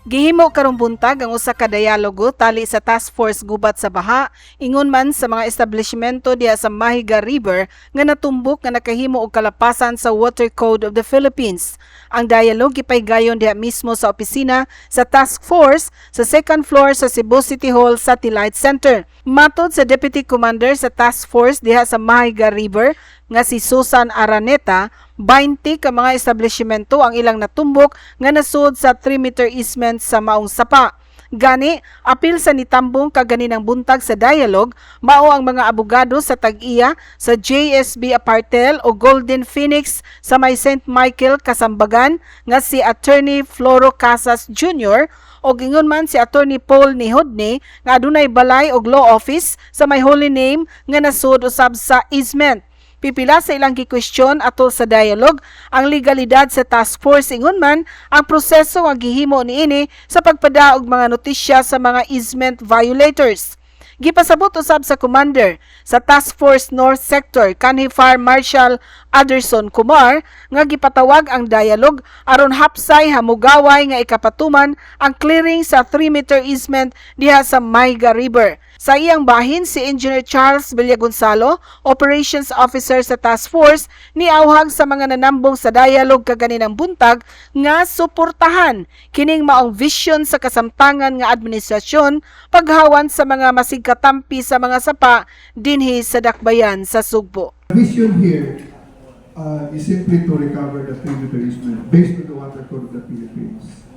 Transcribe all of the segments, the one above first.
Gihimo karong buntag ang usa ka dialogo tali sa Task Force Gubat sa Baha, ingon man sa mga establishmento diha sa Mahiga River nga natumbok nga nakahimo og kalapasan sa Water Code of the Philippines. Ang dialogue gipahigayon diha mismo sa opisina sa Task Force sa second floor sa Cebu City Hall Satellite Center. Matod sa Deputy Commander sa Task Force diha sa Mahiga River nga si Susan Araneta, 20 ka mga establishmento ang ilang natumbok nga nasud sa 3-meter easement sa maong sapa. Gani, apil sa nitambong kaganinang buntag sa dialogue, mao ang mga abogado sa tag-iya sa JSB Apartel o Golden Phoenix sa may St. Michael, Kasambagan nga si Attorney Floro Casas Jr. o ingon man si Attorney Paul Nihodne nga adunay balay og law office sa may Holy Name nga nasud usab sa easement. Pipila sa ilang gikwestiyon atol sa dialogue ang legalidad sa task force, ingon man ang proseso nga gihimo niini sa pagpadaog mga notisya sa mga easement violators. Gipasabot usab sa commander sa Task Force North Sector kanhi Fire Marshal Aderson Kumar nga gipatawag ang dialogue aron hapsay hamugaway nga ikapatuman ang clearing sa 3-meter easement diha sa Mahiga River. Sa iyang bahin, si Engineer Charles Villagonzalo, Operations Officer sa Task Force, niawhag sa mga nanambong sa dialogue kaganinang buntag nga suportahan kining maong vision sa kasamtangan nga administrasyon paghawan sa mga masigkatampi sa mga sapa dinhi sa dakbayan sa Sugbo. The vision here is simply to recover the 3-meter easement based on the Water Code of the Philippines.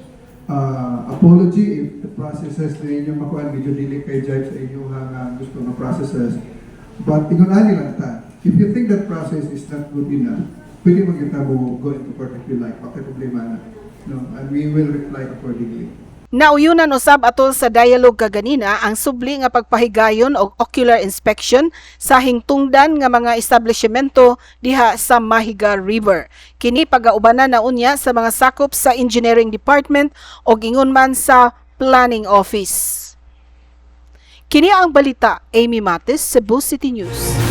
Apology if the processes na inyong makuha, medyo dili kay jive sa inyong nga gusto nga processes. But ingon ani lang ta, if you think that process is not good enough, pwede man kita mo go into court if you like, okay problema na. No? And we will reply accordingly. Nauyunan usab atol sa dialogue kaganina ang subli nga pagpahigayon og ocular inspection sa hingtungdan nga mga establishmento diha sa Mahiga River. Kini pagaubanan na unya sa mga sakop sa Engineering Department og ingon man sa Planning Office. Kini ang balita, Amy Matis, Cebu City News.